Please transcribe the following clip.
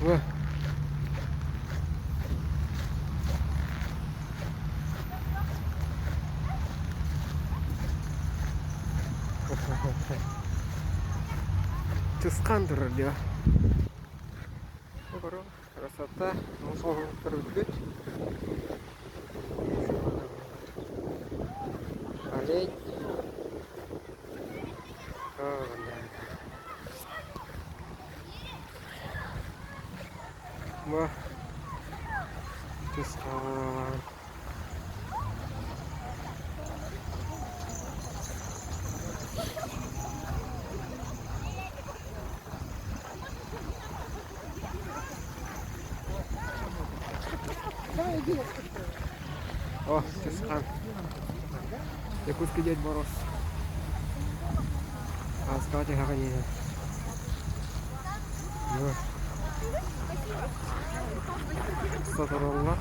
Бу Чысхаан турар дии. Красота. Муус оҥоһуктар үрдүк. Олень. Бу Чысхаан. О, Чысхаан. Якутский Дед Мороз. Ааскаҕа түһэҕин иһэн. Соторуллар.